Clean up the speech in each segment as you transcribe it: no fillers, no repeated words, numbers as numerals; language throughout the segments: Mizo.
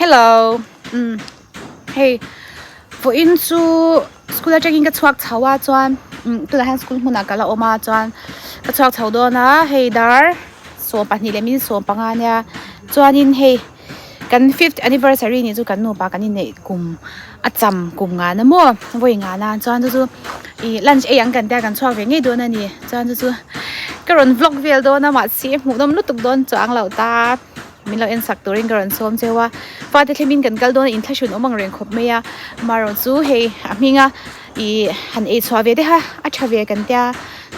Hello umm hei vawiin chu school atangin ka chhuak chho a chuan umm tunah hian school hmunah ka la awm a chuan ka chhuak chho dawn a hei dar 12 leh min 15 ania chuanin hei kan fifth anniversary ni chu kan nupa kan inneih kum a cham kum ngana maw vawi ngana chuan chu chu ih lunch ei ang kan tia kan chhuak ve ngei dawn a ni chuan chu chu ka rawn vlog vel dawn a mahse hmuhnawm lutuk dawn chuang loh ta. Min lo en sak turin ka rawn sawm cheu a, fate thlemin kan kal dawn a inthlahrun awm ang reng khawp mai a, amaherawh chu hei a hminga ih han ei chhuah ve te kha a tha ve kan tia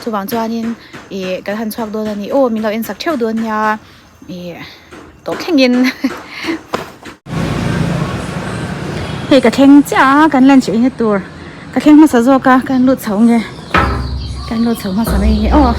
chuvang chuanin ih kan han chhuak dawn a ni aw min lo en sak theuh dawn nia ih tawp thlengin hei ka thleng chiah a kan lunch eina tur ka thleng hmasa zawk a kan lut chho nge kan lut chho hmasa mai nge aw.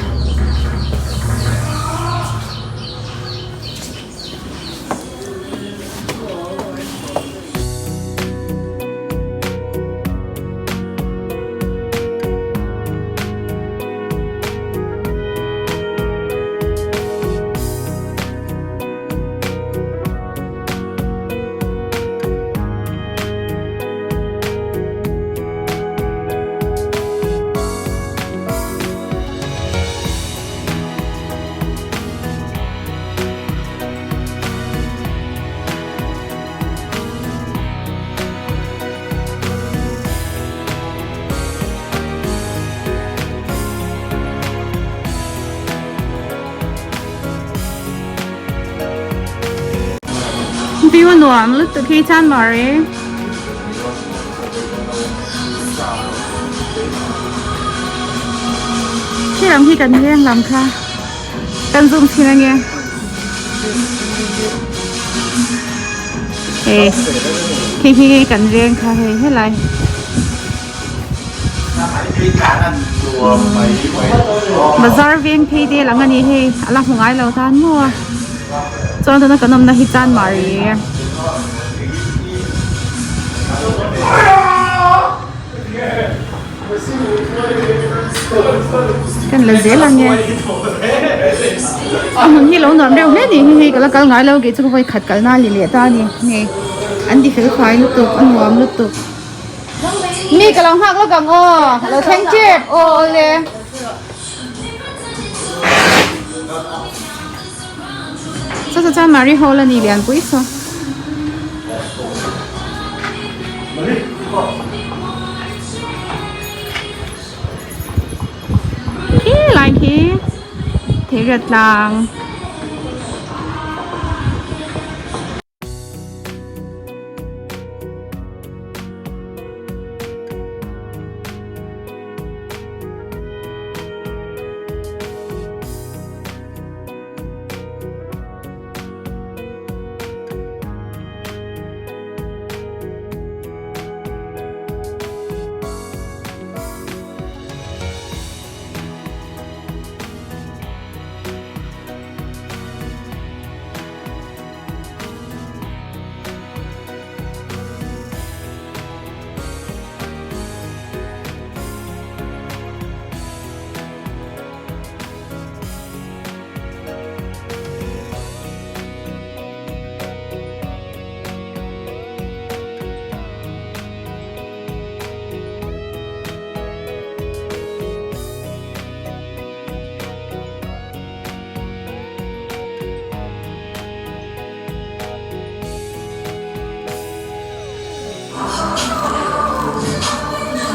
View a nuam lutuk hi chan mari. Khi lam hi kan leng lam kha kan zoom thin ange. Hei khi khi kan veng kha hei helai. Bazar veng phei te lang ani hei a la hmu ngai lo tan maw chuan tuna kan awmna hi Chanmari. Kan la zel ang e a hmun hi lo nuam reuh hle ni hi hei ka la kal ngai lo kei chu ka vawi khat kal na li leh ta a ni hei an ti fel fai lutuk a nuam lutuk mi ka lo nghak lawk ang aw a lo thleng tep aw awle. Saw saw chuan Mari Hall a ni lianpui saw. Khi lai khi theiria tlang.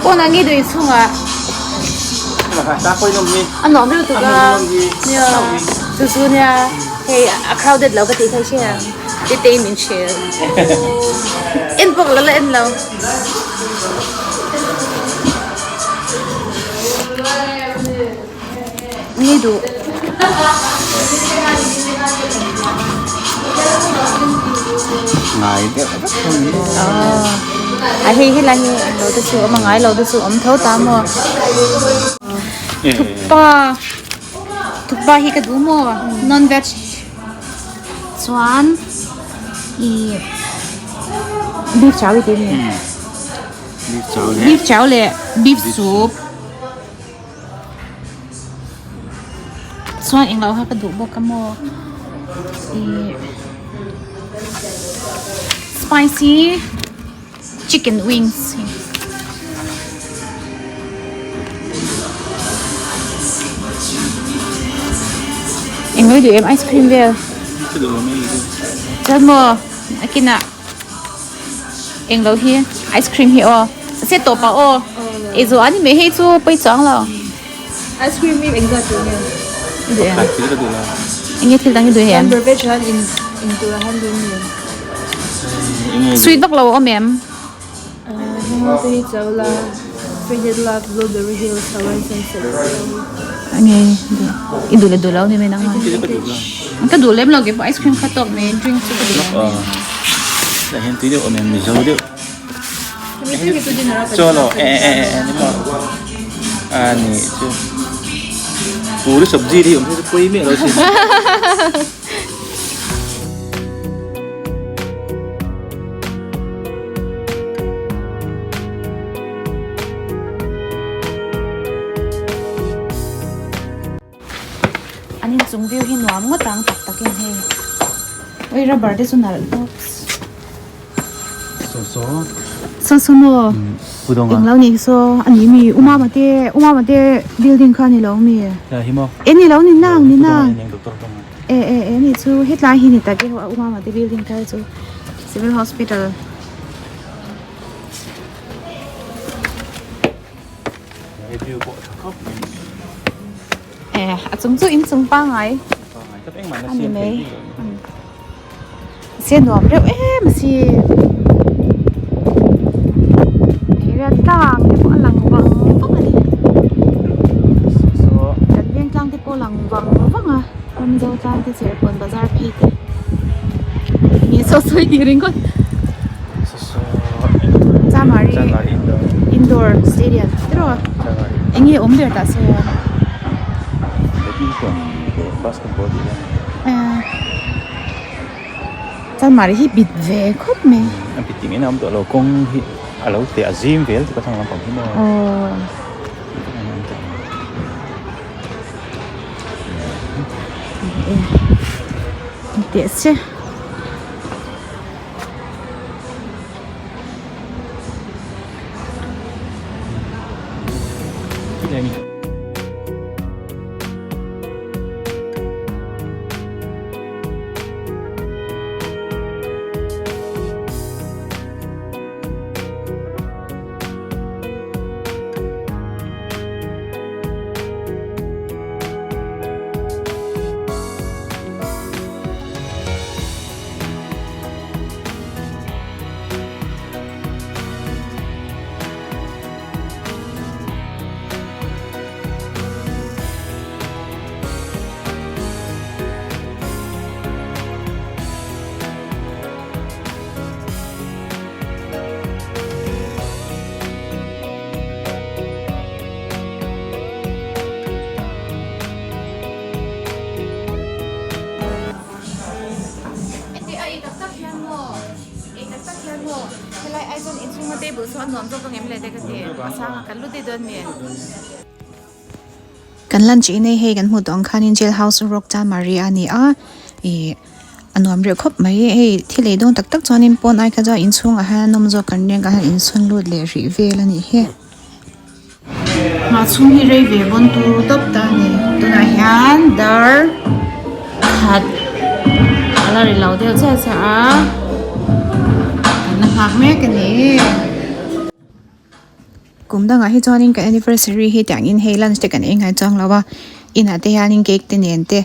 Pawn ang i dui chungah a nuam lutuk a nia chu chu nia hei a crowded lo ka tih thei sia tete in min hrilh en pawh ka lo la en lo. Ni duh. Ngai deuh vek thung ni. A hei helai hi lo te chu awm a ngai lo te chu awm tho ta maw. Thukpa thukpa hi ka duh maw non veg chuan ih beef chau i ti mi beef chau leh beef soup. Chuan englo kha ka duh bawk a maw ih. spicy chicken wings. Eng mai duh em ice cream vel. Chuan maw a kinah eng lo hi ice cream hi aw se tawp ah aw ei zawh a ni mai hei chu pawi chuang lo. Ice cream hi eng zat tur nge? Eng nge thil dang hi duh em? Sweet vak lo a awm em? I duh leh duh lo ni mai nang a. Ka duh lem lo ke pawh ice cream kha tawk mai drink chu ka duh lo. An inchung view hi nuam ngawt ang tak takin hei ui rubber te chu nalh bawk saw saw maw eng lo nih saw a ni mi u mama te u mama te building kha a ni lo mi e ni lo ni nang ni nang. E e e nih chu hetlai hi ni tak e a u mama te building thar chu civil hospital e a chung chu in chung pangai a ni mai se nuam reuh em a si theiria tlang te pawh a lang vang vang a ni kan veng tlang te pawh a lang vang vang a ramzo tlang te serkawn bazar phei te enge saw sawi tih ringawt chamari indoor stadium tiraw enge awm ber tah sawn. Chanmari hi bit ve khawp mai. A bit tih mai na awm tawh lo kawng hi a lo teh a zim vel chu ka thlang lampang hi maw. Aww. Teh che. Helai Aizawl inchhunga table saw a nuam zawk ang em le te ka ti a sangah kan lut daih dawn mi. Kan lunch in hei hei kan hmuh tawh ang khanin jail house rock chanmari a ni a ih a nuam reuh khawp mai hei thil ei dawn tak tak chuanin pawn ai kha chuan inchhungah hian a nawm zawk kan ring a inchhun lut leh rih vel a nih hi. Nghah chhung hi rei ve bawn turu tawp ta a ni tunah hian dar khat a la ri lo deuh chiah chiah a kan la nghak mek a ni. Kum dangah hi chuanin kan anniversary hi tiangin hei lunch te kan ei ngai chuang lo a inah te hianin cake te nen te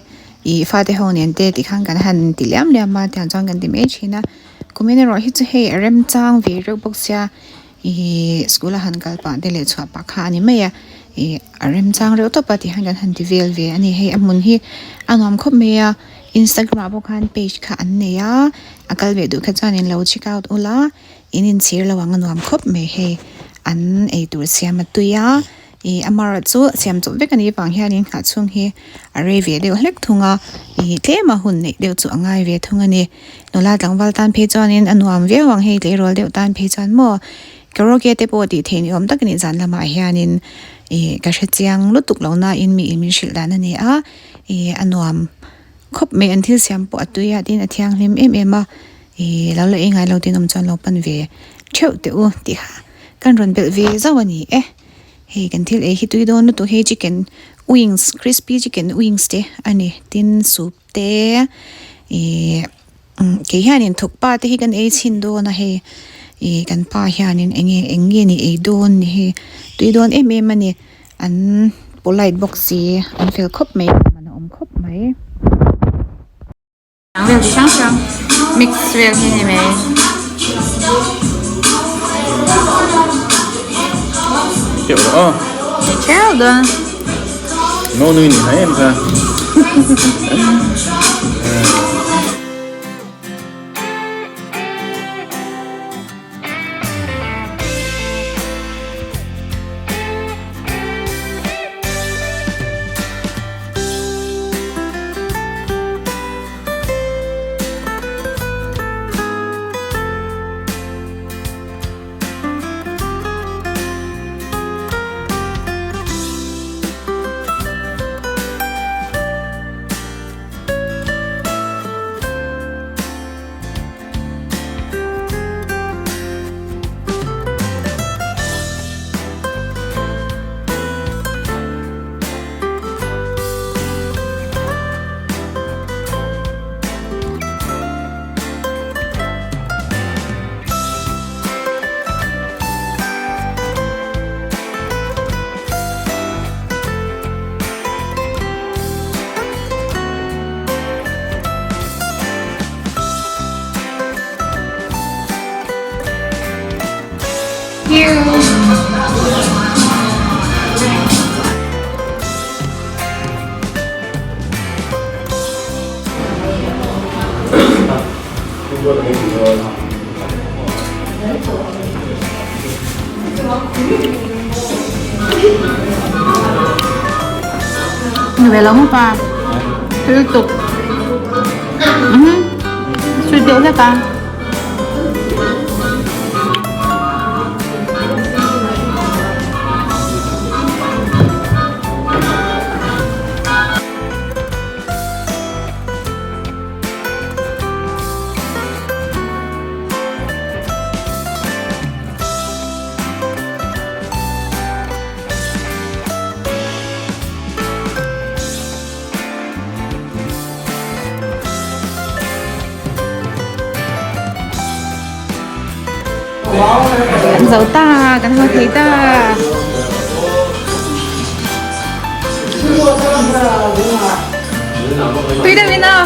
ih fate ho nen te tikhan kan han ti liam liam a tiang chuan kan ti mai thin a kumin erawh hi chu hei a remchang ve reuh bawk sia ihh school a han kal pah te leh chhuah pah kha a ni mai a ih a remchang reuh tawp a tihian kan han ti vel ve a ni hei a hmun hi a nuam khawp mai a instagram ah pawh khan page kha an nei a a kal ve duh kha chuan in lo check out ula. In inchhir lo ang a nuam khawp mai hei an eitur siam a tui a ih amaherawhchu siam chawp vek a nih vang hianin nghah chhung hi a rei ve deuh hlek thung a ih tlem a hun neih deuh chu a ngai ve thung a ni nula tlangval tan phei chuanin a nuam viau ang hei tleirawl deuh tan phei chuan maw karaoke te pawh tih theih ni awm tak a ni zan lamah hianin ih ka hre chiang lutuk lo nain mi in min hrilh dan a ni a ih a nuam khawp mai an thil siam pawh a tui a tin a thianghlim em em a. Ihh lo la ei ngai lo te in awm chuan lo pan ve theuh teh u tih kha kan rawn belh ve zauh a ni e. Hei kan thil ei hi tui dawn lutuk hei chicken wings crispy chicken wings te a ni tin soup te ihh kei hianin thukpa te hi kan ei chhin dawn a hei ihh kan pa hianin eng nge eng nge ni ei dawn ni hei tui dawn em em a ni an polite bawk si an fel khawp mai man a awm khawp mai. Ang vel chi hrang hrang mix vel hi a ni mai. Teuh rawh aw. Ni theuh dawn. No nui ni hnai em kha. Ni ve lo maw pa? Thil tuk. Mhm. Sweet deuh hlek a. Kan zo ta, kan haw thei ta. Tui deuh in a.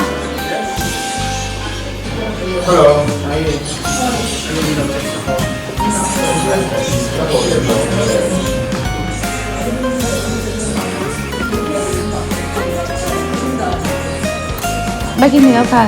Bakit nila pa?